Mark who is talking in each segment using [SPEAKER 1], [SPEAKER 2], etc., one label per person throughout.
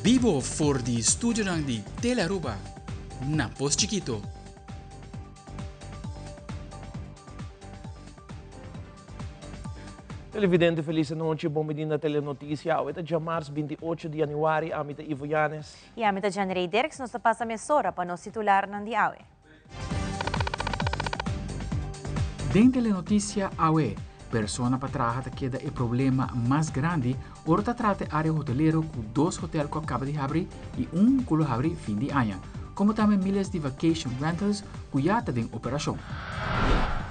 [SPEAKER 1] Bibo for di studionan di Telearuba na Pos Chikito.
[SPEAKER 2] Televidente feliz anochi, bon bini na Telenoticia. Awe ta djamars 28 di januari, ami ta Ivo Yanes.
[SPEAKER 3] Y ami ta Janrey Dirks, nos ta pasa mesora pa nos titularnan di awe.
[SPEAKER 1] Den Telenoticia awe, persona pa traha ta keda e problema mas grandi ora ta trata e area hotelero cu dos hotel cu a caba di habri y un cu lo habri fin di aña, como tambe miles di vacation rentals cu ya ta den operacion.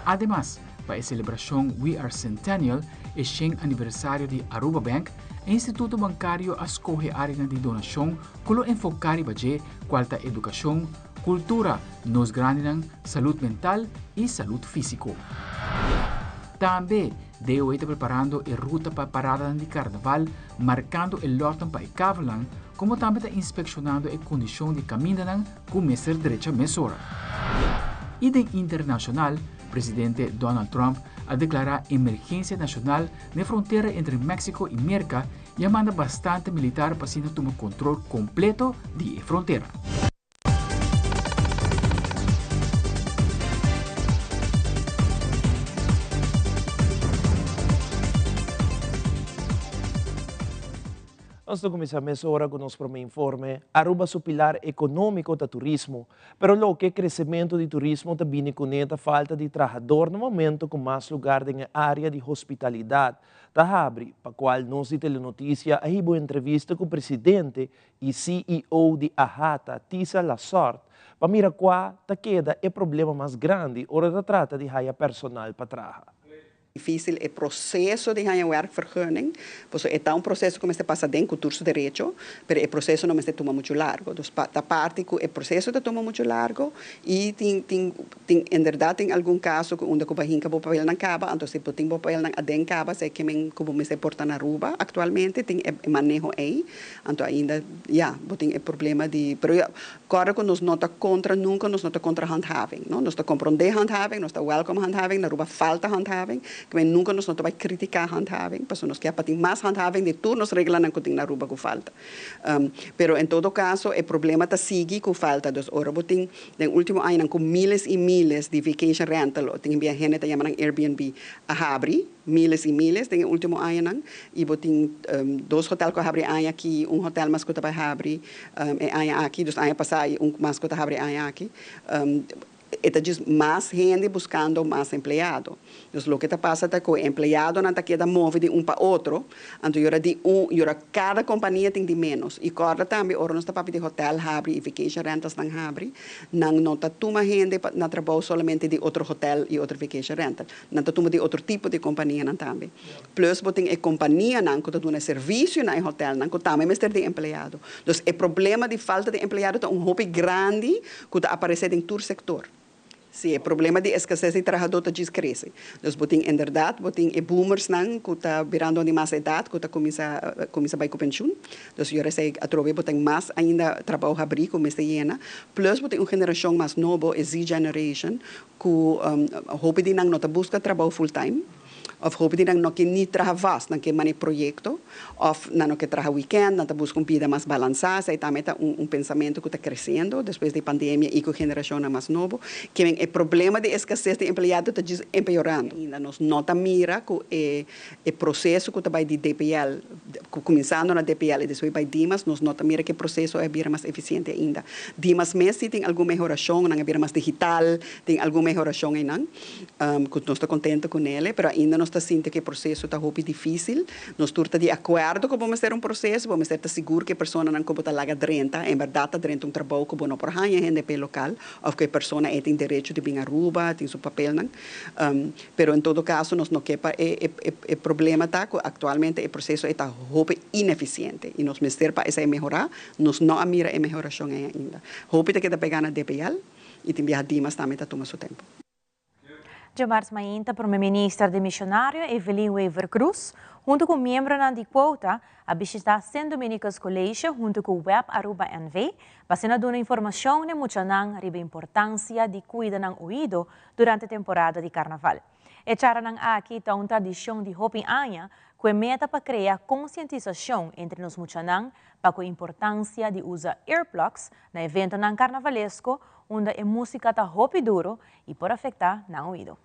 [SPEAKER 1] Ademas, pa e celebracion We Are Centennial, e shen aniversario di Aruba Bank, e instituto bancario a scoge areanan di donacion cu lo enfoca riba dje cual ta educacion, Cultura, nos grandinan, salud mental y salud fisico. Tambe, DOE ta preparando e ruta pa paradanan di carnaval, marcando e lotnan pa e kavelnan, como tambe ta inspeccionando e condicion di camindanan cu mester drecha mesora. Y den internacional, presidente Donald Trump a declara emergencia nacional n'e frontera entre Mexico y Merca y a manda bastante militar pa asina tuma control completo di e frontera.
[SPEAKER 2] Nos ta kuminsá mesora ku nos promé informe. Aruba su pilar ekonómiko ta turismo, pero loke kresementu di turismo ta bini kuné ta falta di trahador na momento ku mas lugar den e área di hospitalidat ta habri, pa kual nos di Telenoticia a hiba un entrevista ku presidente y CEO di AHATA, Tisa Lasort, pa mira cua ta keda e problema mas grandi ora ta trata di haya personal pa traha.
[SPEAKER 4] Difícil e proceso di haña werkvergunning, pasobra e ta un proceso cu mester pasa den cu tur su derecho, pero e proceso no mester tuma mucho largo. Dus pa ta parti cu e proceso ta tuma mucho largo y tin tin tin inderdaad tin algun caso cu unda cu bo a hinca bo papelnan caba, anto si bo tin bo papelnan aden caba, esey ke men cu bo mester porta na Aruba actualmente, tin e maneho ey. Anto ainda, ya, bo tin e problema di, pero ya, kòrda ku nos no ta kontra nunka, nos no ta kontra handhaving, no. Nos ta komprondé handhaving, nos ta wèlkom handhaving, na Aruba falta handhaving, ke men nunka nos no ta bai kritiká handhaving, pasobra nos kier pa tin mas handhaving di tur nos reglanan ku tin na Aruba ku falta. Pero en todo kaso e problema ta sigui ku falta, dus ora bo tin den último añanan ku miles i miles di vacation rental, o tin bia hende ta yama nan Airbnb, a habri, Miles y miles den e ultimo añanan y bo tin dos hotel cu a habri e aña aki, un hotel mas cu ta bay habri e aña aki, dus aña pasa y un mas cu ta habri e aña aki. E ta djis mas hende buscando mas empleado. Dus loke ta pasa ta cu e empleadonan ta keda move di un pa otro, anto yora di un, yora cada compania tin di menos. Y corda tambe ora nos ta papia di hotel habri y vacation rentalsnan habri, nan no ta tuma hende pa na trabou solamente di otro hotel y otro vacation rental. Nan ta tuma di otro tipo di kompanianan tambe. Plus bo tin e kompanianan ku ta duna servisio na e hotelnan ku tambe mester di empleado. Dus e problema di falta di empleado ta un hopi grandi ku ta aparesé den tur sektor. Sí, e problema di eskases di trahadó ta djis krese. Dus bo tin inderdat bo tin e boomersnan ku ta birando di mas edat ku ta kuminsá kuminsá bai ku penshun. Dus yora esei atrobe bo tin mas ainda trabou habrí ku mester yena. Plus bo tin un generashon mas nobo, e Z-generation, Ku hopi di nan no ta buska trabou full time, òf hopi di nan no ke ni traha vast, nan ke mane proyekto, òf nan no ke traha wikènt, nan ta buska un bida mas balansá. Esei tambe ta un pensamentu ku ta kresiendo despues di pandemia i ku generashonnan mas nobo. Kimen e problema di eskases di empleado ta djis empeorando. Ainda nos no ta mira ku e E proceso cu ta bay di DPL, cuminsando na DPL y despues bay Dimas, nos no ta mira cu e proceso a bira mas eficiente ainda. Dimas mes si tin algun mehoracion, nan a bira mas digital, tin algun mehoracion eynan, cu nos ta contento cu nele, pero ainda nos ta sinti cu e proceso ta hopi dificil. Nos tur ta di acuerdo cu bo mester un proceso, bo mester ta sigur cu e personanan cu bo ta laga drenta, en berdad ta drenta un trabou cu bo no por haña hende p'e local, of cu e persona ey tin derecho di bin Aruba, tin su papelnan. Pero en todo caso nos no ke pa e e problema ta cu actualmente e proceso e ta hopi ineficiente y nos mester pa esey mehora, nos no a mira e mehoracion ey ainda. Hopi ta keda pega na DPL y tin biaha Dimas tambe ta tuma su tempo.
[SPEAKER 3] Djamars mainta Prome Minister demisionario Evelyn Wever-Croes hunto cu miembronan di Quota a bishita Sint Dominicus College hunto cu Web Aruba NV pa asina duna informacion n'e muchanan riba importancia di cuida nan oido durante temporada di karnaval. E charanan aki ta un tradishon di hopi aña Ku e meta pa krea konsientisashon entre nos muchanan pa ku importansia di usa earplugs na eventonan karnavalesko unda e músika ta hopi duru i por afektá nan oido.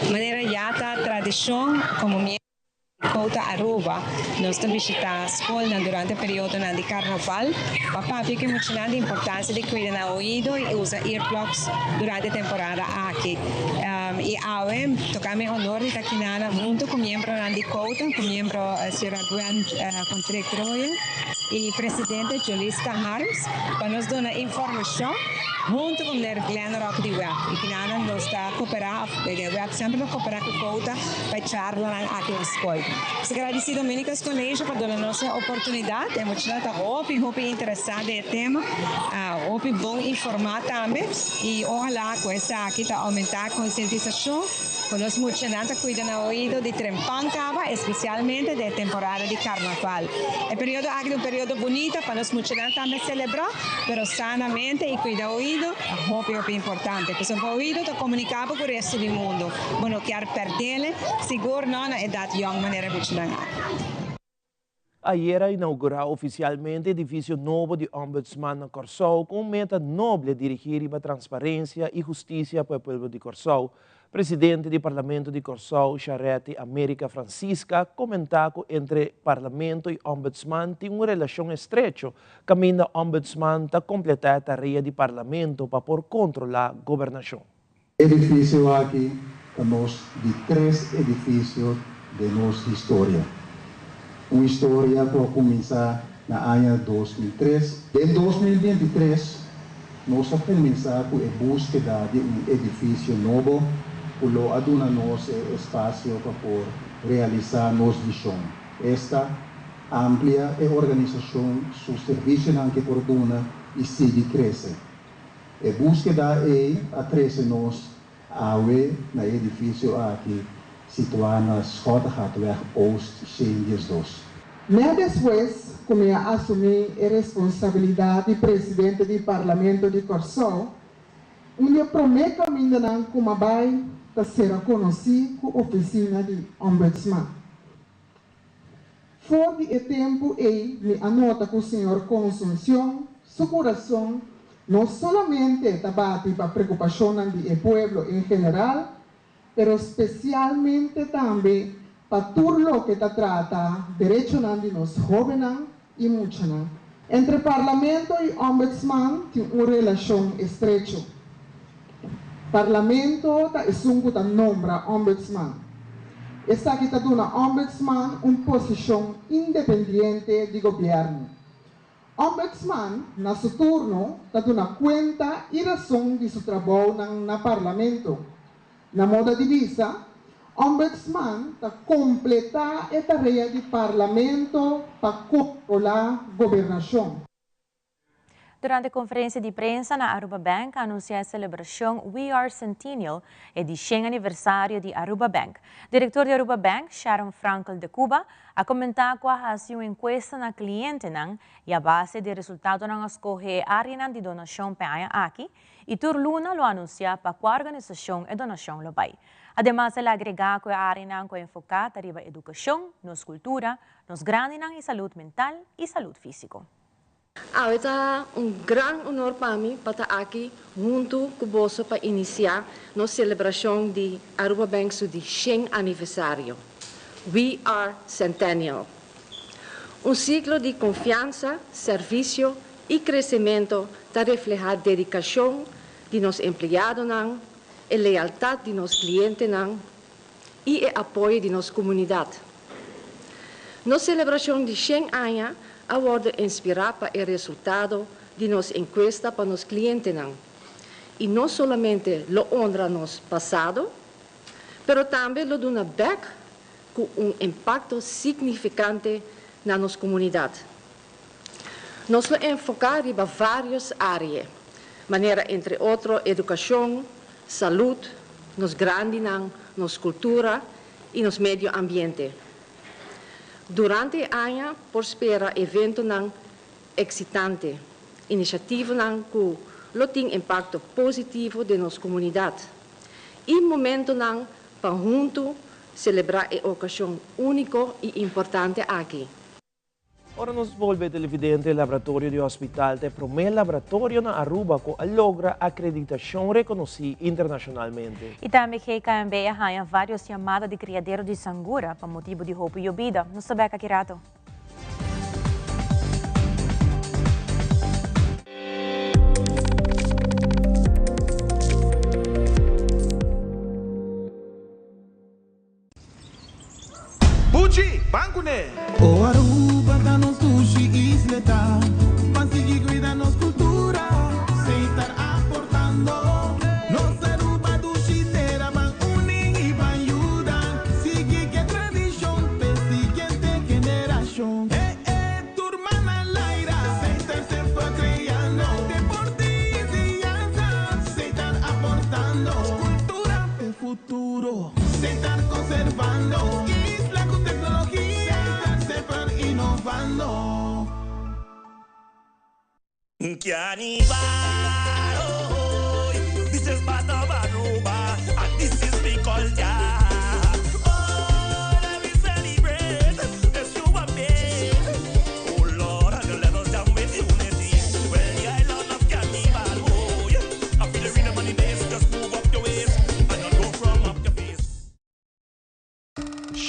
[SPEAKER 5] Manera ya ta tradishon komo miembro di Quota Aruba, nos ta bishita skolnan durante periodonan di karnaval pa papia ku e muchanan di importansia di kuida nan oido i usa earplugs durante e temporada aki. I awe toka mi honor di ta kinana huntu ku miembronan di Quota, ku miembro sra. Gwen Contrec-Troje i presidente Joliska Harms pa nos duna informashon huntu ku meneer Glenn Rock di web. I kinana nos ta koperá, òf web semper ta koperá ku Quota pa e charlanan aki na skol. Nos ta gradisí Dominicus College pa duna nos e oportunidat. E muchanan ta hopi hopi interesá den e tema, hopi bon informá tambe i ohalá ku esaki ta oumentá konsientisashon ku nos muchanan ta kuida nan oido di trempan kaba, espesialmente den e temporada di karnaval. E periodo aki ta un periodo bunita pa nos muchanan tambe selebrá, pero sanamente i kuida oido ta hopi hopi importante. Pasobra oido ta komuniká bo ku resto di mundu. Bo no kier perdele, sigur no na edat yong manera muchanan aki.
[SPEAKER 2] Ayera a inaugurá ofisialmente edifisio nobo di Ombudsman na Kòrsou ku un meta noble dirigí riba transparensia i hustisia pa e pueblo di Kòrsou. Presidente di Parlamento di Kòrsou, Charetti America Francisca, komentá ku entre Parlamento i Ombudsman tin un relashon estrecho kaminda Ombudsman ta kompletá e tarea di Parlamento pa por kontrolá gobernashon.
[SPEAKER 6] Edifisio aki ta nos di tres edifisio den nos historia. Un historia ku a kuminsá na aña 2003. Den 2023 nos a kuminsá ku e búskeda di un edifisio nobo ku lo a duna nos e espasio pa por realisá nos vishon, esta, amplia e organisashon su servisionan ku e por duna i sigui krese. E búskeda ei a trese nos awe na e edifisio aki situá na Schottegatweg Oost 112.
[SPEAKER 7] Nèt despues ku mi a asumí e responsabilidat di presidente di Parlamento di Kòrsou, un di e promé kamindanan ku m'a bai ta sera konosí ku ofisina di Ombudsman. For di e tempu ei mi a nota ku señor Consuncion su kurason no solamente ta bati pa preokupashonnan di e pueblo en general, pero spesialmente tambe pa tur loke ta trata derechonan di nos hóbennan i muchanan. Entre Parlamento i Ombudsman tin un relashon estrecho. Parlamento ta esun ku ta nombra Ombudsman. Esaki ta duna Ombudsman un posishon independiente di gobièrnu. Ombudsman, na su turno, ta duna kuenta i rason di su trabounan na Parlamento. Na moda di bisa, Ombudsman ta kompletá e tarea di Parlamento pa kontrolá gobernashon.
[SPEAKER 3] Durante konferensia di prensa na Aruba Bank a anunsiá e selebrashon We Are Centennial, e di 100 aniversario di Aruba Bank. Direktor di Aruba Bank, Sharon Frankel de Cuba, a komentá ku a hasi un enkuesta na klientenan i a base di e resultatonan a skohe e áreanan di donashon p'e aña aki i tur luna lo anunsiá pa kua organisashon e donashon lo bai. Ademas el a agregá ku e áreanan ku a enfoká ta riba edukashon, nos kultura, nos grandinan i salud mental i salud físiko.
[SPEAKER 8] Awe ta un gran honor pa mi pa ta aki huntu ku boso pa inisiá nos selebrashon di Aruba Bank su di 100 aniversario. We are Centennial. Un siglo di konfiansa, servisio i kresementu ta reflehá dedikashon di nos empleadonan, e lealtat di nos klientenan i e apoyo di nos komunidat. Nos selebrashon di 100 aña a wòrdu inspirá pa e resultado di nos enkuesta pa nos klientenan. I no solamente lo honra nos pasado, pero tambe lo duna bèk ku un impakto signifikante na nos komunidat. Nos lo enfoká riba vários área, manera entre otro edukashon, salú, nos grandinan, nos kultura i nos medio ambiente. Durante e aña por spera eventonan eksitante, inisiativanan ku lo tin impakto positivo den nos komunidat i momentonan pa huntu selebrá e okashon úniko i importante aki.
[SPEAKER 2] Ora nos bolbe televidente, Laboratorio di Hospital ta e prome laboratorio na Aruba cu a logra acreditacion reconoci internacionalmente.
[SPEAKER 3] Y tambe GKMB a haña varios yamada di criadero di sangura pa motibo di hopi yobida. Nos ta bek aki rato.
[SPEAKER 9] Buchi, ban kuné!
[SPEAKER 10] O Aruba ta nos dushi isleta, Ban sigui cuida nos cultura, Setar aportando. Nos Aruba dushi tera, Ban uni y ban yuda, Sigui ke tradicion p'e siguiente generacion. Eh eh, tur man al aire, Setar semper creando, Deporte y enseñanza, Setar aportando. Cultura p'e futuro. Setar conservando isla cu tecnologia. Setar semper innovando.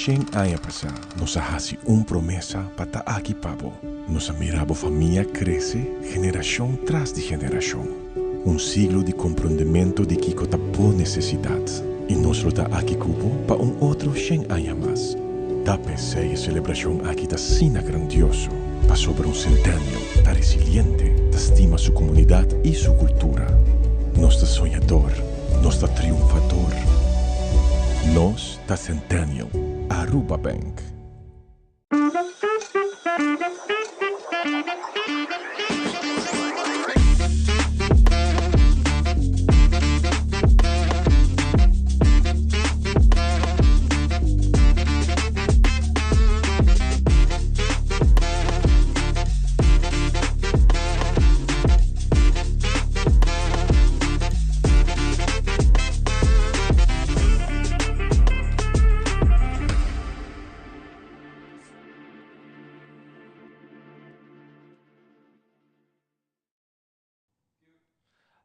[SPEAKER 11] Shen aña pasá nos a hasi un promesa pa ta aki pa bo. Nos a mira bo famia krese generashon tras di generashon. Un siglo di komprondementu di kiko ta bo nesesidat. I nos lo ta aki ku bo pa un otro shen aña mas. Ta p'esei e selebrashon aki ta asina grandioso, pasobra un Centennial ta resiliente, ta stima su komunidat i su kultura. Nos ta soñador, nos ta triunfador. Nos ta Centennial, Aruba Bank.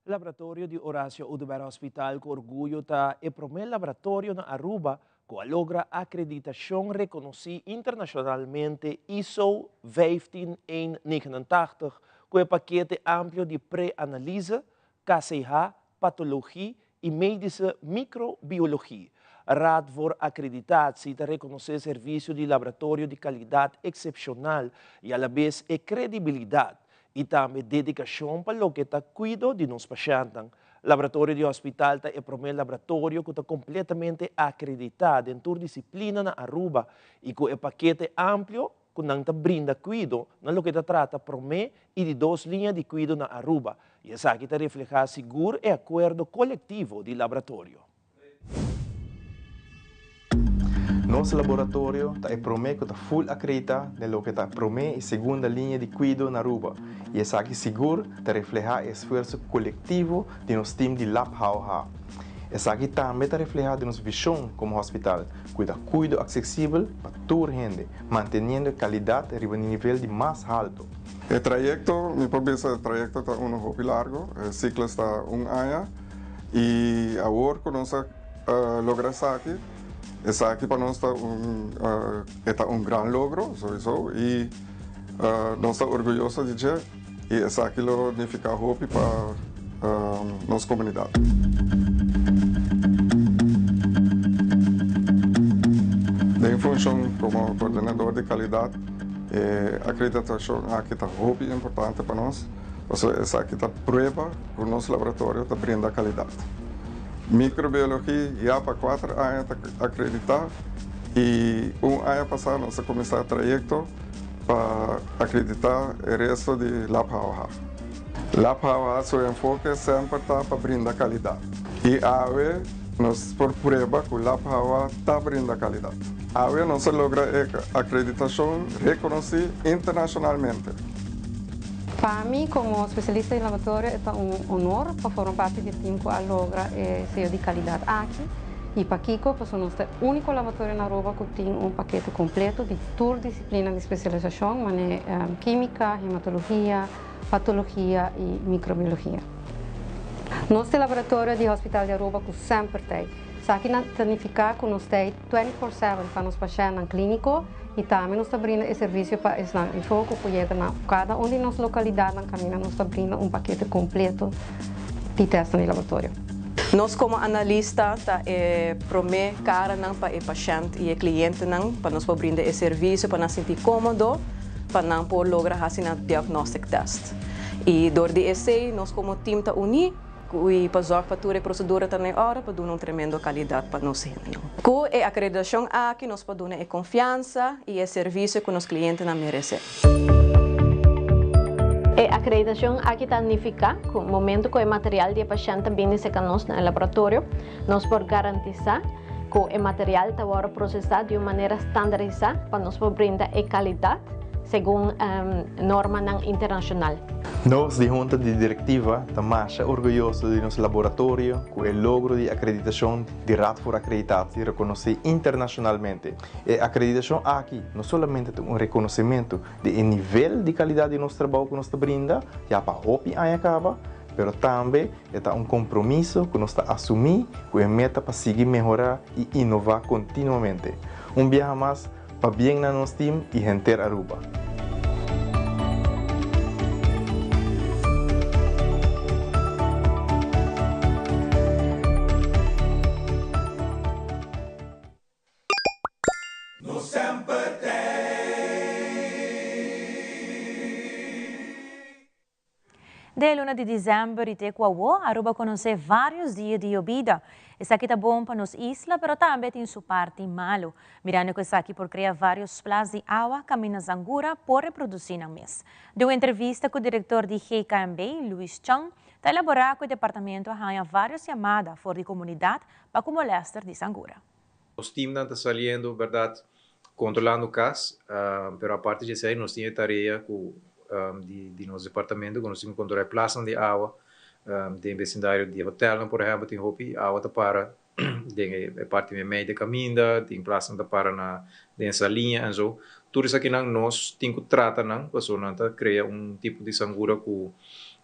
[SPEAKER 2] Laboratorio di Horacio Oduber Hospital cu orguyo ta e prome laboratorio na Aruba cu a logra acreditacion reconoci internacionalmente ISO 15189 cu e pakete amplio di pre-analyse, KCH, patologie y medische microbiologie. Raad voor Accreditatie ta reconoce servicio di laboratorio di calidad excepcional y alabes e credibilidad y tambe dedicacion pa loke ta cuido di nos pashentnan. Laboratorio di Hospital ta e prome laboratorio cu ta completamente acredita den tur disciplina na Aruba y cu e pakete amplio cu nan ta brinda cuido na loke ta trata prome y di dos liña di cuido na Aruba y esaki ta refleha sigur e acuerdo colectivo di laboratorio.
[SPEAKER 12] Nos laboratorio ta e prome cu ta full acredita den loke ta prome y segunda liña di cuido na Aruba y esaki sigur ta refleha e esfuerso colectivo di nos team di Lab HOH. Esaki tambe ta refleha den nos vision como hospital, cuida cuido accesibel pa tur hende, manteniendo e calidad riba nivel di mas halto.
[SPEAKER 13] E trayecto, mi por bisa e trayecto ta uno hopi largo, e ciclo ta un aña y awor cu nos a logra esaki, esaki pa nos ta un e ta un gran logro sowiso y nos ta orguyoso di dje y esaki lo nifica hopi pa nos comunidad. Den funcion como coordinador di calidad e acreditacion aki ta hopi importante pa nos pasobra esaki ta prueba cu nos laboratorio ta brinda calidad. Microbiologie ya pa cuater aña ta acredita y un aña pasa nos a cuminsa trayecto pa acredita e resto di Lab HOH. Lab HOH su enfoke semper ta pa brinda calidad y awe nos por prueba cu Lab HOH ta brinda calidad. Awe nos a logra e acreditacion reconoci internacionalmente.
[SPEAKER 14] Pa mi como specialista di laboratorio e ta un honor pa forma parti di e team cu a logra e sello di calidad aki. Y pakico? Pasobra nos ta e unico laboratorio na Aruba cu tin un pakete completo di tur disciplina di specialisacion, manera quimica, hematologia, patologia y microbiologia. Nos ta e laboratorio di Hospital di Aruba cu semper ta ey. Esaki ta nifica cu nos ta ey 24/7 pa nos pashentnan clinico y tambe nos ta brinda e servicio pa esnan eyfo cu por yega na cada un di nos localidadnan caminda nos ta brinda un pakete completo di testnan di laboratorio.
[SPEAKER 15] Nos como analista ta e prome caranan pa e pashent y e clientenan pa nos por brinda e servicio pa nan sinti comodo pa nan por logra haci nan diagnostic test. Y door di esey nos como team ta uni y pa zorg pa tur e procedura ta na e ora pa duna un tremendo calidad pa nos hendenan. Cu e acreditacion aki nos por duna e confiansa y e servicio cu nos clientenan merece.
[SPEAKER 16] E acreditacion aki ta nifica cu momento cu e material di e pashent ta bini cerca nos na e laboratorio, nos por garantisa cu e material ta worde procesa di un manera standardisa pa nos por brinda e calidad segun normanan internacional.
[SPEAKER 12] Nos di Hunta di Directiva ta masha orguyoso di nos laboratorio cu e logro di acreditacion di Raad voor Accreditatie reconoci internacionalmente. E acreditacion aki no solamente ta un reconocimento di e nivel di calidad di nos trabou cu nos ta brinda ya pa hopi aña caba, pero tambe e ta un compromiso cu nos ta asumi cu e meta pa sigui mehora y innova continuamente. Un biaha mas, pabien na nos team y henter Aruba.
[SPEAKER 10] Nos semper t'ei.
[SPEAKER 3] Den e luna di december y te cu awo, Aruba conoce varios dia di yobida. Esaki ta bon pa nos isla, pero tambe tin su parti malo. Mirando cu esaki por crea varios plas di awa caminda zangura por reproduci nan mes. Den un entrevista cu director di GKMB, Luis Chang, ta elabora cu e departamento a haña varios yamada for di comunidad pa cu molester di sangura.
[SPEAKER 17] Nos teamnan ta saliendo berdad controlando cas, pero aparte di esey nos tin e tarea cu di nos departamento cu nos tin cu controla e plasnan di awa den vecindario di hotelnan por ehempel tin hopi awa ta para den e parti meimei di caminda, tin plasnan ta para na den saliña en zo. Tur esakinan nos tin cu trata nan pasobra nan ta crea un tipo di sangura cu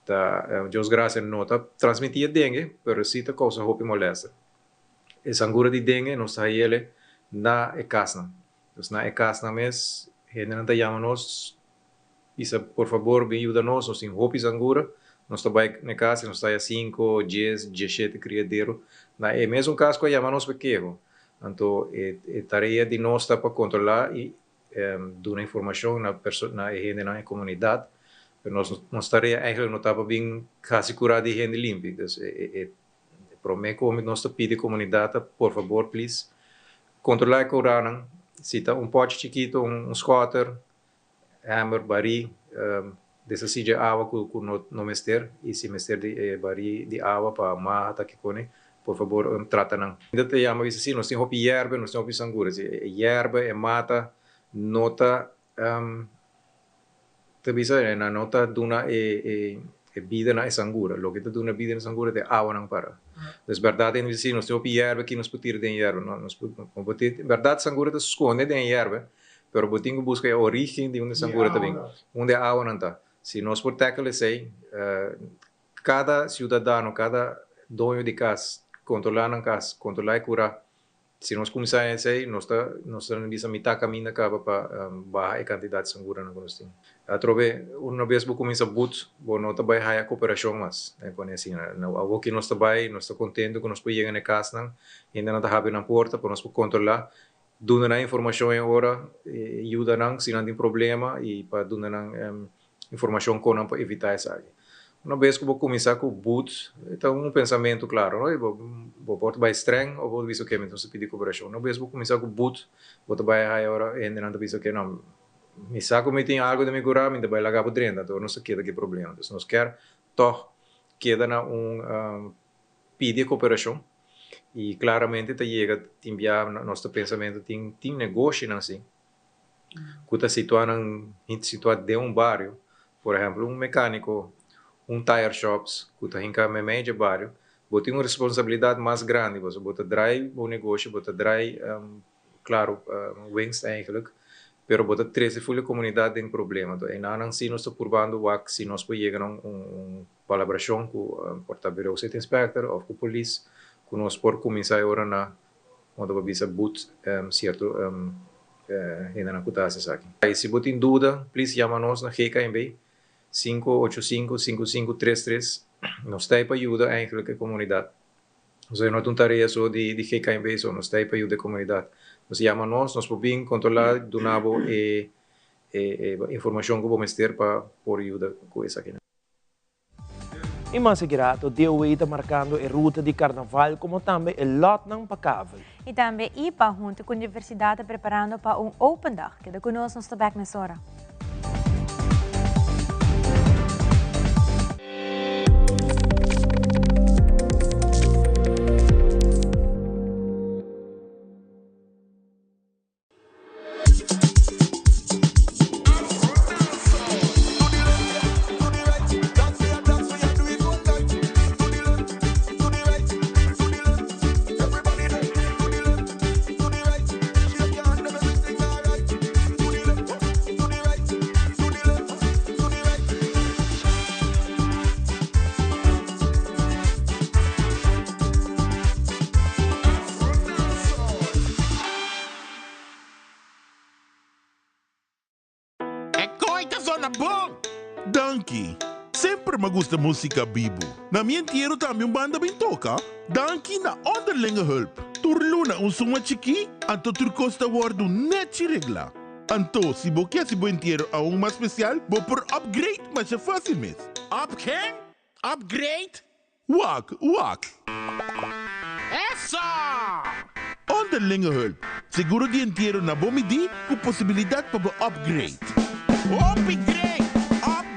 [SPEAKER 17] ta Dios gracia no ta transmiti e dengue pero si ta causa hopi molester. E sangura di dengue nos ta hayele na e casnan. Dus na e casnan mes hendenan ta yama nos bisa por fabor bin yuda nos, nos tin hopi sangura. Nos ta bay na e cas y nos ta haya cinco, dies, dieshete criadero na e mesun cas cu a yama nos pa keho. Anto e tarea di nos ta pa controla y duna informacion na na e hendenan e comunidad. Pero nos nos tarea eigenlijk no ta pa bin haci cura di hende limpi. Dus e prome cu nos ta pidi comunidad ta por fabor please controla e curanan. Si ta un pochi chikito, un schotter, Emmer, barí, deshasí dje awa ku ku no no mester i si mester di e barí di awa pa maha ta kikone, por fabor trata nan. Hende ta yama bisa si nos tin hopi yerba, nos tin hopi sangura. Si e yerba, e mata no ta ta bisa nan no ta duna e e bida na e sangura. Loke ta duna bida na e sangura ta e awanan para. Dus bèrdat hende bisa si nos tin hopi yerba ki nos por tira den yerba. No, nos por no por tira. Bèrdat sangura ta skonde den e yerba. Pero bo tin ku buska e origen di unda sangura ta bin, unda e awanan ta. Si nos por tackle esei, kada siudadano, kada doño di kas, kontrolá nan kas, kontrolá e kurá. Si nos kuminsá esei, nos ta nos ta bisa mitá kaminda kaba pa baha e kantidat di sanguranan ku nos tin. Atrobe, una bes bo kuminsá but, bo no ta bai haya koperashon mas. E pone asina. Awoki nos ta bai, nos ta kontento ku nos por yega na e kasnan, hendenan ta habri nan porta pa nos por kontrolá. Duna nan informashon e ora, yuda nan si nan tin problema i pa duna nan informashon kon nan por evitá esaki. Una bes ku bo kuminsá ku but, e ta un pensamentu klaro, no? Bo bo por ta bai strèng òf bo ta bisa oke mi ta pidi koperashon. Una bes bo kuminsá ku but, bo ta bai haya ora hendenan ta bisa oke no, mi sa ku mi tin algu den mi kurá, mi ta bai laga bo drenta, anto nos ta keda ku e problema. Entonces nos kier tòg keda na un pidi e koperashon i klaramente ta yega tin bia nos ta pensamentu tin tin negoshinan si ku ta situá nan situá den un bario por ehempel un mekaniko un tire shops ku ta hinka meimei dje bario. Bo tin un responsabilidat mas grandi, pasobra bo ta drai bo negoshi, bo ta drai, claro, winst eigenlijk, pero bo ta trece full e comunidad den problema. Enton enanan si nos ta purbando wak si nos por yega na un palabracion cu por ta Bureau City Inspector of cu polis, cu nos por cuminsa e ora na, como ta por bisa, boet cierto hendenan cu ta haci esaki. Y si bo tin duda, please yama nos na GKNB 585 5533. Nos ta ahí pa yuda eigenlijk e comunidad. Osea no ta un tarea so di GKNB so, nos ta ahí pa yuda e comunidad. Nos yama nos, nos por bin controla, duna bo e informacion cu bo mester pa por yuda cu esakinan.
[SPEAKER 2] I mas e rato, DOW ta marcando e ruta di carnaval como tambe e lotnan pa kavel.
[SPEAKER 3] I tambe ipa hunto cu universidad ta preparando pa un open dag. Keda cu nos, nos ta bek mesora.
[SPEAKER 9] E koe ta zona bon! Danki! Semper m'a gusta musica bibu. Na mi entiero tambe un banda bin toca. Danki na Onderlinge Hulp. Tur luna un suma chikí, anto tur cos ta wordu nechi regla. Anto, si bo ke haci bo entiero aun mas special, bo por upgrade masha facil mes. Up ken? Upgrade? Wak, wak. Eso! Onderlinge hulp, seguro di entiero na bo midí ku posibilidat pa bo upgrade. Hopi great! Upgrade!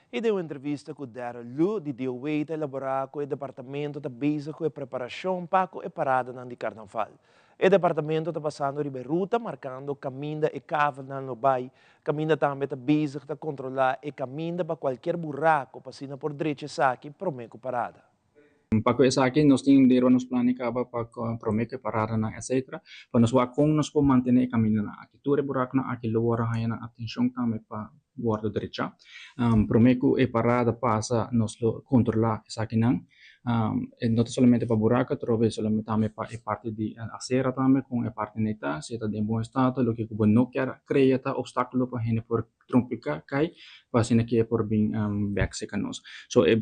[SPEAKER 2] I den un entrevista ku Darryl Lu di DOW ta elaborá ku e departamento ta bezig ku e preparashon pa ku e paradanan di karnaval. E departamento ta pasando riba e ruta markando kaminda e kavelnan lo bai, kaminda tambe ta bezig ta kontrolá e kaminda pa kualkier buraku pa asina por drecha esaki promé ku parada.
[SPEAKER 18] Pa ku esaki nos tin dero nos plan di kaba pa promé ku e paradanan etcetera pa nos wak kon nos por mantené e kamindanan aki. Tur e burakunan aki lo wòrdu haña nan atenshon tambe pa wòrdu drechá. Promé ku e parada pasa nos lo kontrolá esakinan. E no ta solamente pa buraku atrobe solamente tambe pa e parti di asera tambe kon e parti nei ta si e ta den bon estado loke ku bo no kier krea ta opstákulo pa hende por trompica cay pa asina ke e por bin bek cerca nos. So e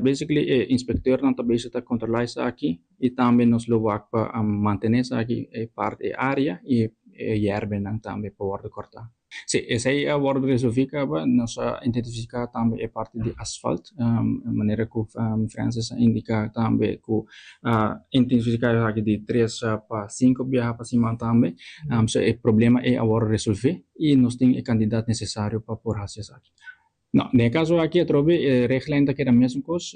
[SPEAKER 18] basically e inspecteurnan ta bezig ta controla esaki y tambe nos lo wak pa mantene esaki e part e area y e yerbenan tambe pa wordo corta. Si, esey a wordo resolvi caba, nos a identifica tambe e parti di asfalt manera cu Francis a indica tambe cu a intensifica esaki di tres pa cinco biaha pa siman tambe. So e problema ey a wordo resolvi. I nos tin e kandidat nesesario pa por hasi esaki. No, den e kaso aki atrobe e reglijn ta keda mesun kos.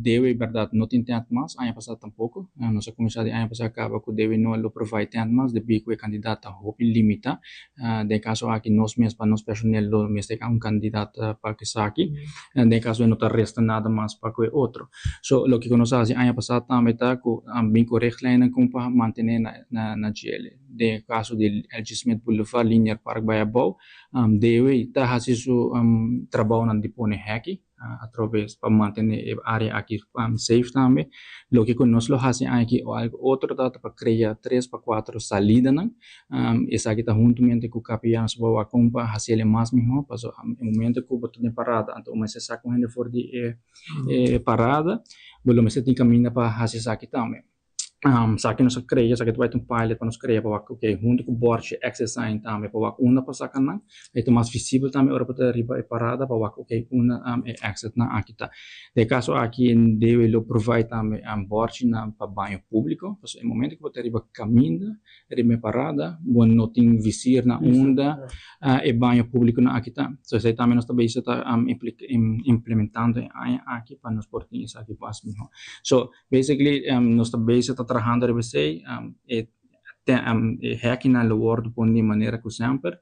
[SPEAKER 18] Dewe bèrdat no tin tènt mas, aña pasá tampoko. Nos a kuminsá di aña pasá kaba ku Dewe no lo provide tènt mas debí ku e kandidat ta hopi limitá. Den e kaso aki nos mes pa nos personel lo mester un kandidat pa esaki. Den e kaso no ta resta nada mas pa ku e otro. So loke ku nos a hasi aña pasá tambe ta ku a bin ku regleinnan kon pa mantené na djele. Den e kaso di LG Smith Boulevard, Linear Park bai abou, DOE ta hasi su trabounan di pone hèki. atrobe pa mantene e area aki safe tambe. Loke ku nos lo hasi aki o algo otro ta pa krea tres pa kuater salidanan. Esaki ta huntumente ku KPA nos por wak kon pa hasi el mas mihó pasobra e momento ku bo ta den parada anto bo mester saka un hende for di e parada bo lo mester tin kaminda pa hasi esaki tambe. Esaki nos a krea, esaki ta bai ta un pilot pa nos krea pa wak ok huntu ku bòrchi exit sign tambe pa wak unda pa saka nan. E ta mas visibel tambe ora bo ta riba e parada pa wak ok unda e exitnan aki ta. Den e kaso aki debe lo provide tambe bòrchinan pa baño públiko pasobra e momento ku bo ta riba kaminda riba e parada bo no tin visir na unda e baño públikonan aki ta. So esei tambe nos ta bezig ta implementando e aña aki pa nos por tin esaki mas mihó. So Basically nos ta bezig ta trahando riba esei, e e hekinan lo wordo poni di manera ku semper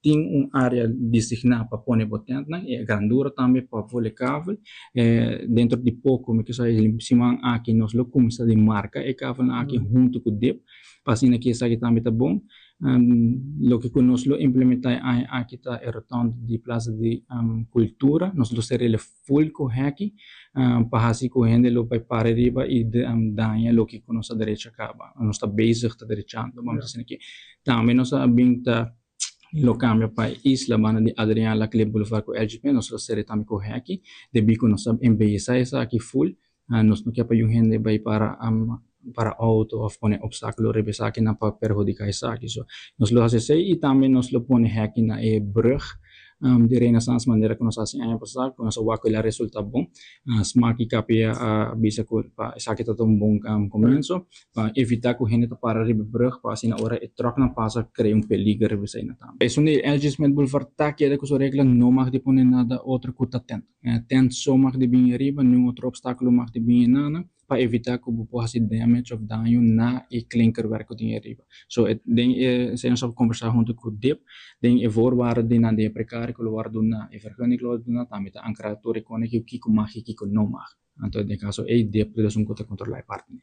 [SPEAKER 18] tin un area designá pa pone bo tentnan i e grandura tambe pa vole kavel. Dentro di poko mi ke sa e siman aki nos lo kuminsá di marka e kavelnan aki huntu ku dip pa asina ki esaki tambe ta bon. Loke ku nos lo implementá e aña aki ta e rotonde di Plaza di Kultura, nos lo ser'el Full ku hèki pa hasi ku hende lo bai para riba i daña loke ku nos a derecha kaba. Nos ta bezig ta derechando, bamos asina aki. Tambe nos a bin ta lo kambia pa e isla banda di Adriaan Laclé Boulevard ku LGP, nos lo sere tambe ku hèki debí ku nos a embeyesá esaki full. Nos no ke pa yu hende bai para para auto òf pone opstákulo riba esakinan pa perhudiká esaki. So, nos lo hasi esei i tambe nos lo pone hèki na e brùg di Renaissance manera ku nos a hasi aña pasá ku nos a wak ku el a resultá bon. Smak i KPA a bisa ku pa esaki ta un bon komienso pa evitá ku hende ta para riba e brùg pa asina ora e tròknan pasa krea un peliger riba eseinan tambe. Esun di LG Smith Boulevard ta keda ku su regla no mag di pone nada otro ku ta tènt. Tent so mag di bin ariba, niun otro obstáculo mag di bin enana pa evitá ku bo por hasi damage òf daño na e klinkerwerk ku tin ariba. So e den e esei nos a kombersá huntu ku dip den e voorwaarden di nan den e prekario ku lo wòrdu duna, e vergunning ku lo wòrdu duna tambe ta ankrá tur e kone kiko mag i kiko no mag. Anto den kaso ei dip ta esun ku ta kontrolá e parti.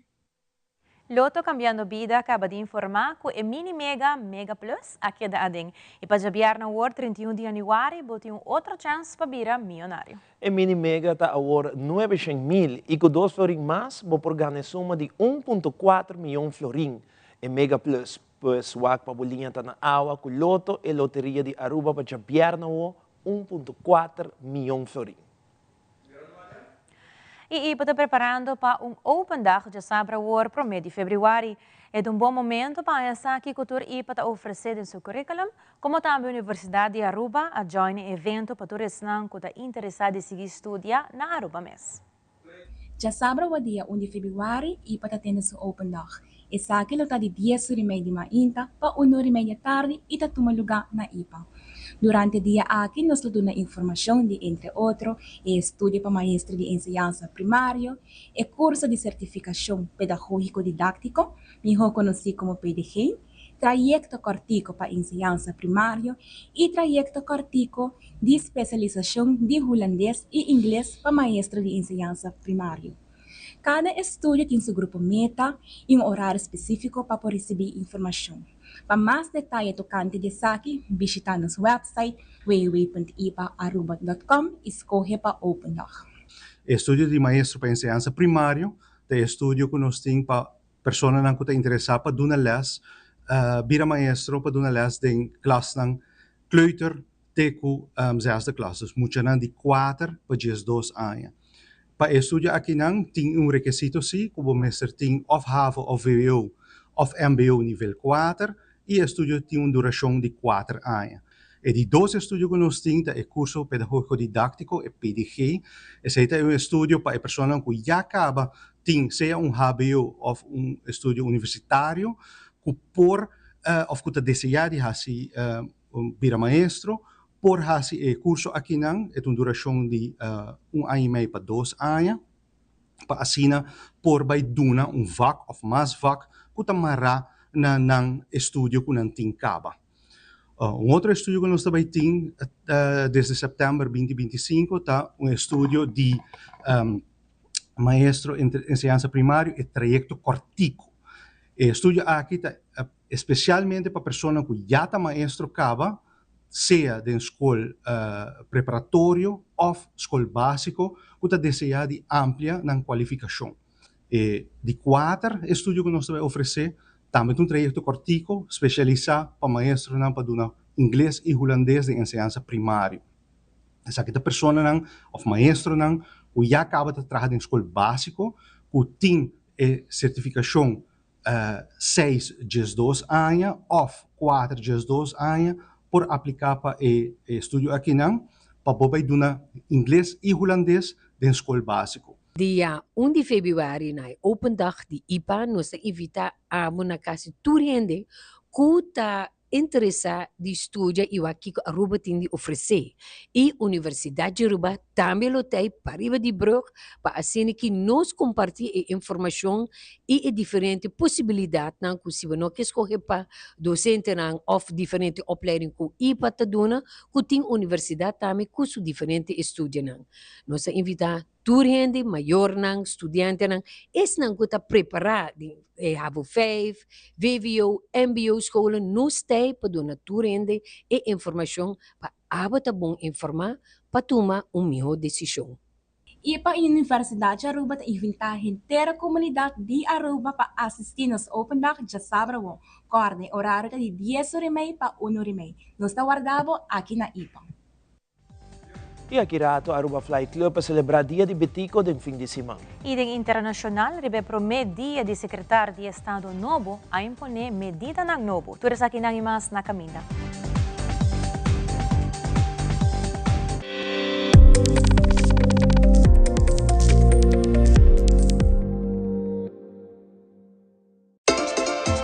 [SPEAKER 3] Lotto Cambiando Bida caba di informa cu e Mini Mega Mega Plus a keda aden y pa djabièrnè awor 31 di januari bo tin un otro chance pa bira miyonario.
[SPEAKER 2] E Mini Mega ta awor nuebeshen mil y cu dos florin mas bo por gana e suma di un punto kuater miyon florin. E Mega Plus pues wak pa bo liña ta na awa cu Lotto e loteria di Aruba pa djabièrnè awor un punto kuater miyon florin.
[SPEAKER 3] I IPA ta preparando pa un open dag djasabra awor promé di febrüari. E ta un bon momento pa haña sa kiko tur IPA ta ofresé den su curriculum, komo tambe Universidat di Aruba a join e evento pa tur esnan ku ta interesá di sigui studia na Aruba mes.
[SPEAKER 19] Djasabra awor dia un di febrüari IPA ta tene su open dag. Esaki lo ta di dies ora i mei di mainta pa un ora i mei di atardi i ta tuma lugá na ipa. Durante e dia aki nos lo duna informashon di entre otro e estudio pa maestro di enseñansa primario, e kurso di sertifikashon pedagógiko didáktiko, mihó konosí komo PDG, trayekto kòrtiko pa enseñansa primario i trayekto kòrtiko di spesialisashon di hulandes i ingles pa maestro di enseñansa primario. Kada estudio tin su grupo meta i un orario spesífiko pa por risibí informashon. Pa mas detaye tokante di esaki, bishitá nos wèpsait www.ipaaruba.com i skohe pa Open Dag.
[SPEAKER 20] E estudio di maestro pa enseñansa primario ta e estudio ku nos tin pa personanan ku ta interesá pa duna lès, bira maestro pa duna lès den klasnan kleuter te ku zesde klas, dus muchanan di kuater pa diesdos aña. Pa e estudio akinan tin un rekesito si ku bo mester tin òf havo òf vwo òf mbo nivel kuater i e estudio tin un durashon di kuater aña. E di dos estudio ku nos tin ta e kurso pedagógiko didáktiko, e PDG. Esei ta un estudio pa e personanan ku ya kaba tin sea un hbo òf un estudio universitario ku por òf ku ta deseá di hasi bira maestro por hasi e kurso akinan. E ta un durashon di un aña i mei pa dos aña pa asina por bai duna un vak òf mas vak ku ta mará na nan estudio ku nan tin kaba. Un otro estudio ku nos ta bai tin desde sèptèmber binti binti sinku ta un estudio di maestro enseñansa primario e trayekto kòrtiku. E estudio aki ta espesialmente pa persona ku ya ta maestro kaba. sea den skol preparatorio òf skol básiko ku ta deseá di amplia nan kualifikashon. E di kuater estudio ku nos ta bai ofresé tambe ta un trayekto kòrtiku spesialisá pa maestronan pa duna ingles i hulandes den enseñansa primario. Esaki ta personanan òf maestronan ku ya kaba ta traha den skol básiko ku tin e sertifikashon seis diesdos aña òf kuater diesdos aña por apliká pa e estudio akinan pa bo bai duna ingles i hulandes den skol básiko.
[SPEAKER 21] Dia un di febrüari na e Open Dag di ipa nos ta invitá abo na kasi tur hende ku ta interesá di studia i wak kiko Aruba tin di ofresé. I Universidat di Aruba tambe lo ta ei pariba di brug pa asina ki nos kompartí e informashon i e diferente posibilidatnan ku si bo no ke skohe pa dosentenan òf diferente opleiding ku ipa ta duna ku tin universidat tambe ku su diferente estudionan. Nos ta invitá Tur hende, mayornan, studiantenan, esnan ku ta prepará den e havo vijf, vwo, mbo scholen, nos ta ei pa duna tur hende e informashon pa abo ta bon informá pa tuma un mihó desishon.
[SPEAKER 19] IPA i Universidad di Aruba ta invitá henter komunidat di Aruba pa asistí nos Open Dag djasabra awor. Kòrda e orario ta di dies ora i mei pa un ora i mei. Nos ta warda bo aki na IPA.
[SPEAKER 2] Y aki rato Aruba Fly Club a celebra Dia di Betico den fin di siman.
[SPEAKER 3] Y den internacional riba e prome dia di Secretario di Estado nobo a impone medidanan nobo. Tur esakinan y mas na caminda.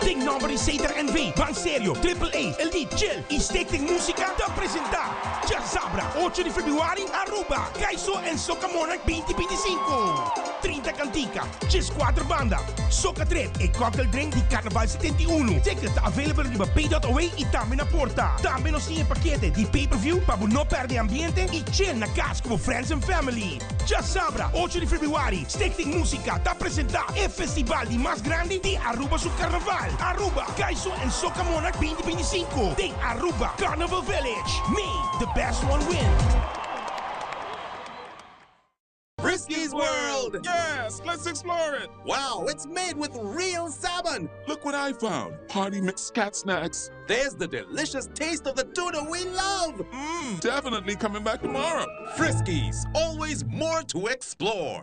[SPEAKER 9] Den nomber di Sater NV, Ban Serio, Triple A, El Di, Chill y Stichting Musica ta presenta Djasabra ocho di februari Aruba, Kaiso en Soca Monarch binti 25. 30 cantica, 14 banda, Soca Trip e cocktail drink di Carnaval 71. Ticket ta available riba pay.away y tambe na porta. Tambe nos tin e pakete di pay per view pa bo no perde ambiente y chill na cas cu bo friends and family. Djasabra, ocho di februari, Stichting Musica ta presenta e festival di mas grandi di Aruba su Carnaval, Aruba Kaiso en Soca Monarch binti 25 den Aruba Carnival Village. May the best one win!
[SPEAKER 22] Friskies World! Yes, let's explore it! Wow, it's made with real salmon! Look what I found! Party mix cat snacks. There's the delicious taste of the tuna we love! Mmm, definitely coming back tomorrow. Friskies, always more to explore.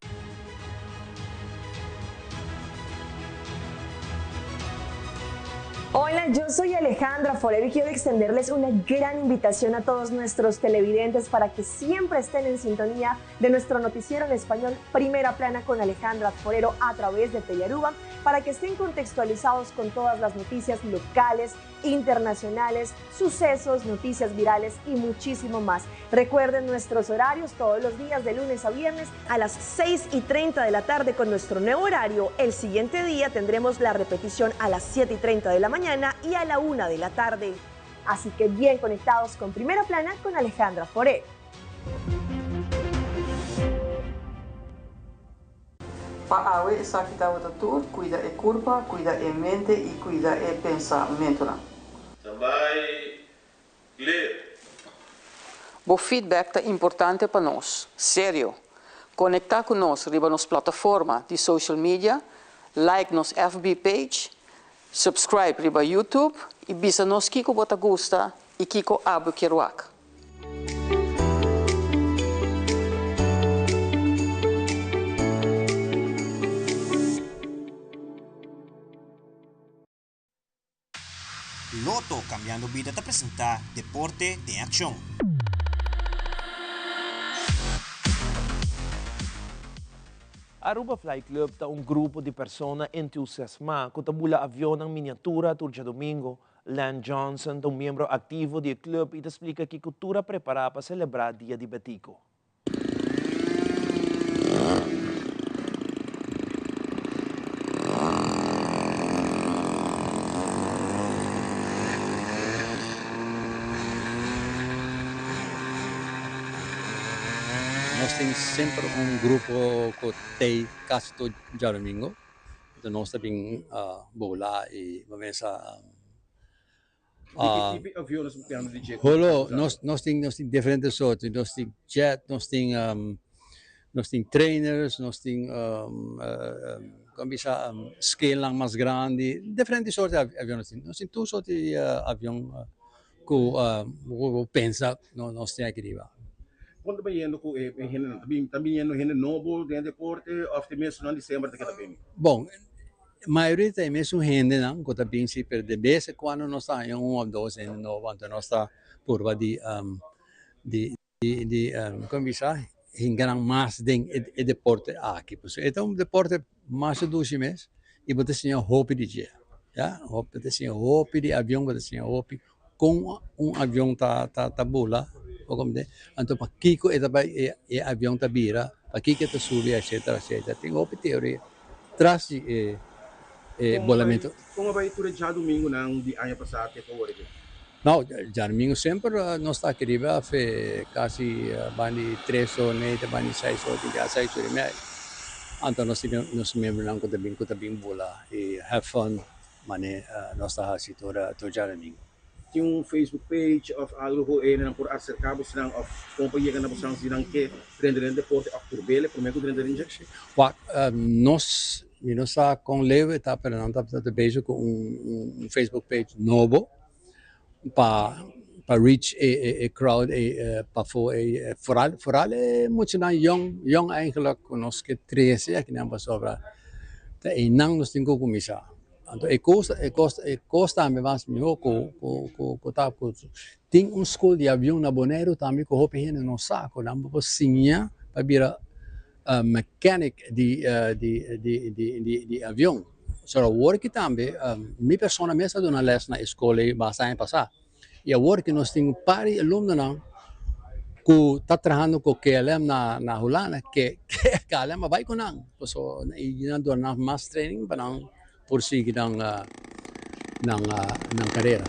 [SPEAKER 23] Hola, yo soy Alejandra Forero y quiero extenderles una gran invitación a todos nuestros televidentes para que siempre estén en sintonía de nuestro noticiero en español Primera Plana con Alejandra Forero a través de Telearuba para que estén contextualizados con todas las noticias locales, internacionales, sucesos, noticias virales y muchísimo más. Recuerden nuestros horarios todos los días de lunes a viernes a las 6 y 30 de la tarde con nuestro nuevo horario. El siguiente día tendremos la repetición a las 7 y 30 de la mañana y a la 1 de la tarde. Así que bien conectados con Primera Plana con Alejandra Foré.
[SPEAKER 24] Pa awe esaki tabata tur, cuida e curpa, cuida e mente y cuida e pensamentonan.
[SPEAKER 25] Ta bai clear.
[SPEAKER 15] Bo feedback ta importante pa nos. Serio! Conecta cu nos riba nos plataforma di social media, like nos FB page, subscribe riba YouTube y bisa nos kico bo ta gusta y kico abo kier wak.
[SPEAKER 26] Lotto Cambiando Bida ta presenta Deporte den Accion.
[SPEAKER 2] Aruba Fly Club ta un grupo di persona entusiasma cu ta bula avionnan miniatura tur djadomingo. Len Johnson ta un miembro activo di e club y ta splica kico tur a prepara pa celebra Dia di Betico.
[SPEAKER 27] Nos tin semper un grupo cu t'ey casi tur djadomingo. Enton nos ta bin bola y bo mesa.
[SPEAKER 1] Di ki tipo avion nos ta papiando di dje?
[SPEAKER 27] Holo, nos nos tin nos tin diferente sorto, nos tin jet, nos tin nos tin trainers, nos tin kon bisa scalenan mas grandi, diferente sorto di avion nos tin. Nos tin tur sorto di avion ku bo pensa nos tin aki riba.
[SPEAKER 1] Kon ta bayendo ku e hendenan? Ta bin ta biniendo hende nobo den e deporte òf ta e mesunnan di semper ta keda bini?
[SPEAKER 27] Bon, mayoria ta e mesun hendenan ku ta bin si, pero de bes en kuando nos ta haña un òf dos hende nobo, anto nos ta purba di di di kon bisa hinka nan mas den e deporte aki. Pasobra e ta un deporte masha dushi mes i bo ta siña hopi di dje, ya, bo ta siña hopi di avion, bo ta siña hopi kon un avion ta ta bula, bo comprende? Anto pakiko e ta bai e avion ta bira, pakiko e ta subi etcetera etcetera. Tin hopi teoria tras di e e bolamento.
[SPEAKER 1] Kon a bai tur e djadumingunan di aña pasá te pa ora aki?
[SPEAKER 27] No, djadumingu semper nos ta aki riba fe kasi banda di tres or mei te banda di seis or, tin bia seis or i mei. Anto nos tin nos miembronan ku ta bin ku ta bin bula i have fun mane nos ta hasi tur tur djadumingu.
[SPEAKER 1] Tin un Facebook page of algo ku hendenan por aserká bosnan of kon pa yega na bosnan si nan ke drenta den deporte of purbele promé ku drenta den dje?
[SPEAKER 27] Wak, nos mi no sa kon leu e ta pero nan ta bezig ku un Facebook page nobo pa pa reach e e crowd e pafó e foral foral e muchanan yong yong eigenlijk ku nos ke trese akinan pasobra ta einan nos tin ku kuminsá anto e kos e kos e kos tambe mas mihó ku ku ku ku ta ku tin un skol di avion na Boneiru tambe ku hopi hende no sa ku nan por siña pa bira mechanic di di di di di di avion. So awor ki tambe mi persona mes a duna les na e skol ei basta aña pasá. I awor ki nos tin un par di alumnonan ku ta trahando ku KLM na na Hulanda ke KLM a bai ku nan. Paso i nan duna nan mas training pa nan por sigui nan nan nan karera.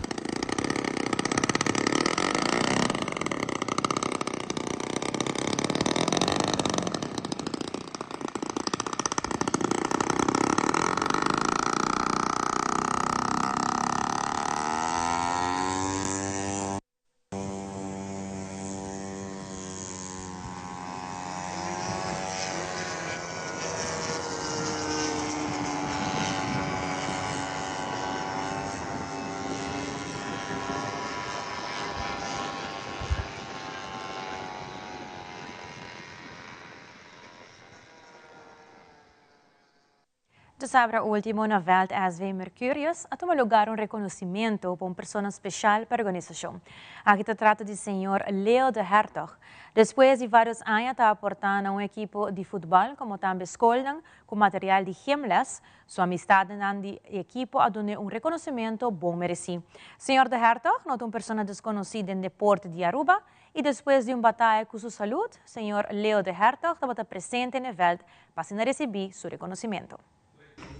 [SPEAKER 3] Djasabra ultimo na veld SV Mercurius a tuma lugar un reconocimento pa un persona special pa organisacion. Aki ta trata di señor Leo de Hertog. Despues di varios aña ta aporta na un ekipo di futbal como tambe scolnan cu material di gymles, su amistadnan di ekipo a dun'e un reconocimento bon mereci. Señor de Hertog no ta un persona desconoci den deporte di Aruba y despues di un bataya cu su salud, señor Leo de Hertog tabata presente n'e veld pa asina recibi su reconocimento.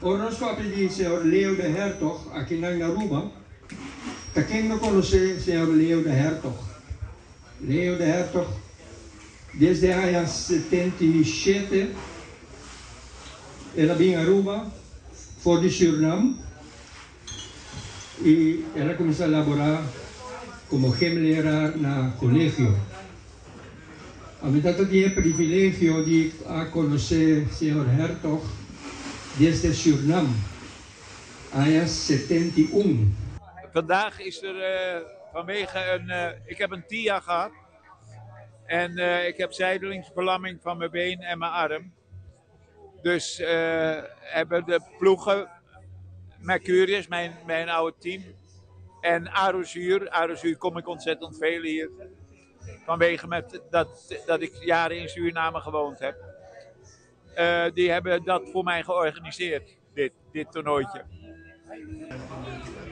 [SPEAKER 4] Ora nos papia di señor Leo de Hertog akinan na Aruba, ta ken no conoce señor Leo de Hertog? Leo de Hertog desde aña 77 el a bin Aruba for di Surinam y el a cuminsa labora como gymleraar na colegio. Ami tata tin e privilegio di a conoce señor Hertog desde Surinam, aña 71.
[SPEAKER 5] Vandaag is er vanwege een. Ik heb een TIA gehad. En ik heb zijdelingsverlamming van mijn been en mijn arm. Dus hebben de ploegen Mercurius, mijn, mijn oude team, en Arosuur. Arosuur kom ik ontzettend veel hier. Vanwege met dat, dat ik jaren in Suriname gewoond heb. Uh, die hebben dat voor mij georganiseerd, dit, dit toernooitje.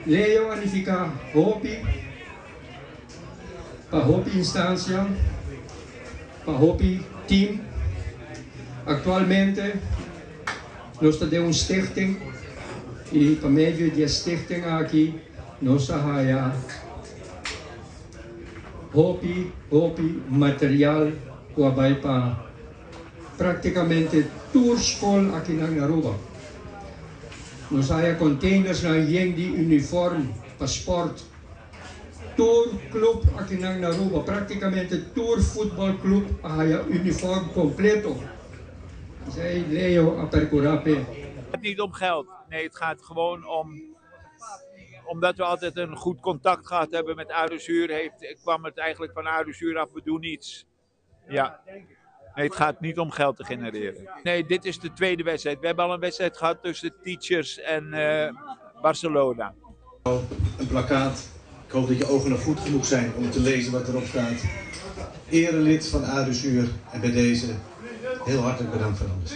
[SPEAKER 4] Leo a nifiká hopi pa hopi instansia, pa hopi team. Aktualmente nos ta den un stichting i pa medio di e stichting aki nos a haya hopi hopi material ku a bai pa Práktikamente tur skol akinan na Aruba. Nos haya containersnan yen di uniform pa sport. Tur club akinan na Aruba, practicamente tur futbol club a haya uniform completo. Esey Leo a percura p'e.
[SPEAKER 5] Het gaat niet om geld. Nee, het gaat gewoon om omdat we altijd een goed contact gehad hebben met Arusuur, heeft, kwam het eigenlijk van Arusuur af, we doen iets. Ja. Nee, het gaat niet om geld te genereren. Nee, dit is de tweede wedstrijd. We hebben al een wedstrijd gehad tussen Teachers en uh, Barcelona.
[SPEAKER 6] Een plakkaat. Ik hoop dat je ogen nog goed genoeg zijn om te lezen wat erop staat. Erelid van Arusuur en bij deze heel hartelijk bedankt voor alles.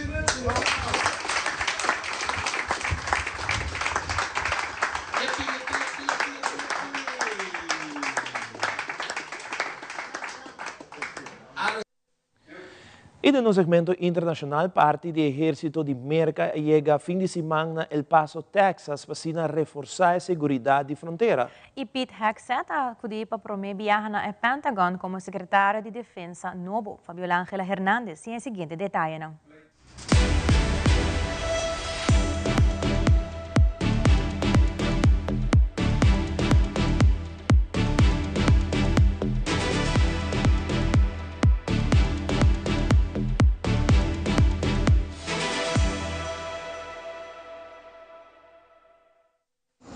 [SPEAKER 2] Y den nos segmento internacional, parti di ehercito di Merca a yega fin di siman na El Paso, Texas, pa asina reforsa e seguridad di frontera.
[SPEAKER 3] Y Pete Hegseth a acudi pa prome biaha na e Pentagon como Secretario di Defensa nobo. Fabiola Angela Hernandez tin e siguiente detayenan.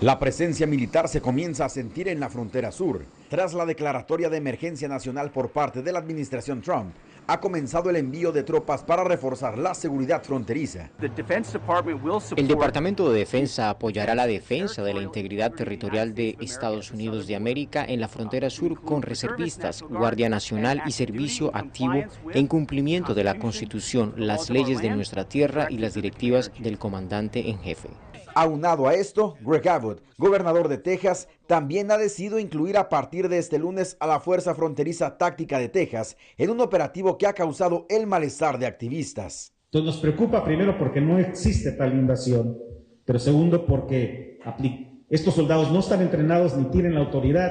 [SPEAKER 7] La presencia militar se comienza a sentir en la frontera sur. Tras la declaratoria de emergencia nacional por parte de la administración Trump, ha comenzado el envío de tropas para reforzar la seguridad fronteriza.
[SPEAKER 8] El Departamento de Defensa apoyará la defensa de la integridad territorial de Estados Unidos de América en la frontera sur con reservistas, Guardia Nacional y servicio activo en cumplimiento de la Constitución, las leyes de nuestra tierra y las directivas del comandante en jefe.
[SPEAKER 7] Aunado a esto, Greg Abbott, gobernador de Texas, también ha decidido incluir a partir de este lunes a la Fuerza Fronteriza Táctica de Texas en un operativo que ha causado el malestar de activistas.
[SPEAKER 11] Entonces nos preocupa primero porque no existe tal invasión, pero segundo porque estos soldados no están entrenados ni tienen la autoridad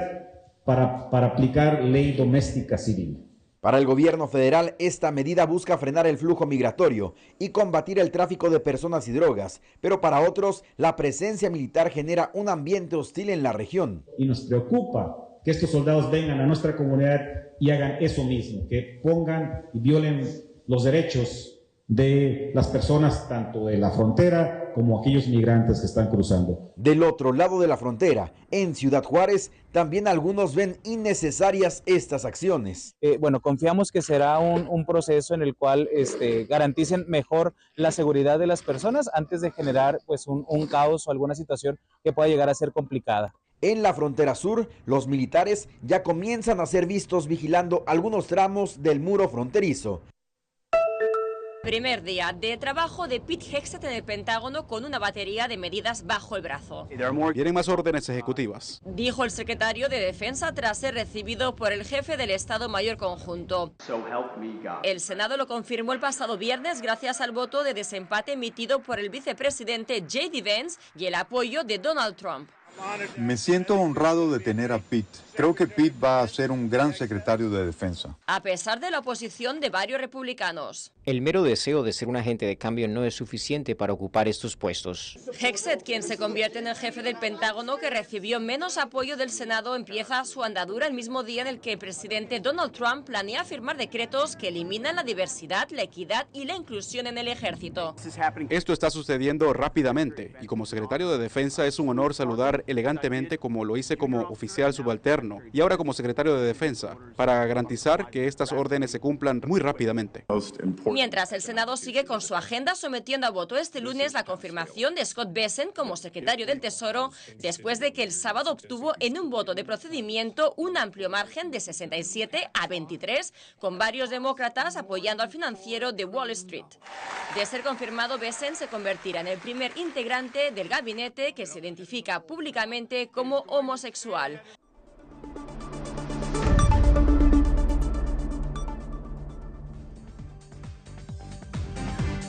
[SPEAKER 11] para, para aplicar ley doméstica civil.
[SPEAKER 7] Para el gobierno federal, esta medida busca frenar el flujo migratorio y combatir el tráfico de personas y drogas, pero para otros, la presencia militar genera un ambiente hostil en la región.
[SPEAKER 11] Y nos preocupa que estos soldados vengan a nuestra comunidad y hagan eso mismo, que pongan y violen los derechos de las personas tanto de la frontera como aquellos migrantes que están cruzando.
[SPEAKER 7] Del otro lado de la frontera, en Ciudad Juárez, también algunos ven innecesarias estas acciones.
[SPEAKER 13] Eh, bueno, confiamos que será un, un proceso en el cual este, garanticen mejor la seguridad de las personas antes de generar pues, un, un caos o alguna situación que pueda llegar a ser complicada.
[SPEAKER 7] En la frontera sur, los militares ya comienzan a ser vistos vigilando algunos tramos del muro fronterizo.
[SPEAKER 14] Primer día de trabajo de Pete Hegseth en el Pentágono con una batería de medidas bajo el brazo.
[SPEAKER 16] Vienen más órdenes ejecutivas.
[SPEAKER 14] Dijo el secretario de Defensa tras ser recibido por el jefe del Estado Mayor Conjunto. El Senado lo confirmó el pasado viernes gracias al voto de desempate emitido por el vicepresidente J.D. Vance y el apoyo de Donald Trump.
[SPEAKER 28] Me siento honrado de tener a Pete. Creo que Pete va a ser un gran secretario de defensa.
[SPEAKER 14] A pesar de la oposición de varios republicanos.
[SPEAKER 8] El mero deseo de ser un agente de cambio no es suficiente para ocupar estos puestos.
[SPEAKER 14] Hexet, quien se convierte en el jefe del Pentágono que recibió menos apoyo del Senado, empieza su andadura el mismo día en el que el presidente Donald Trump planea firmar decretos que eliminan la diversidad, la equidad y la inclusión en el ejército.
[SPEAKER 16] Esto está sucediendo rápidamente y como secretario de Defensa es un honor saludar elegantemente como lo hice como oficial subalterno y ahora como secretario de Defensa para garantizar que estas órdenes se cumplan muy rápidamente.
[SPEAKER 14] Mientras el Senado sigue con su agenda sometiendo a voto este lunes la confirmación de Scott Bessent como secretario del Tesoro después de que el sábado obtuvo en un voto de procedimiento un amplio margen de 67 a 23 con varios demócratas apoyando al financiero de Wall Street. De ser confirmado, Bessent se convertirá en el primer integrante del gabinete que se identifica públicamente como homosexual.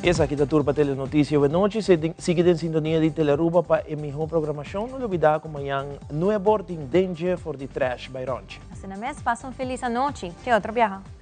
[SPEAKER 2] Esaki ta tur pa Telenoticia Buenochi. Sigui den sintonia di Telearuba pa e miho programacion. No lubida cu mañan nuebor tin Danger for di Trash by Ronchi.
[SPEAKER 3] Asina mes, pasa un feliz anochi. Te otro biaha.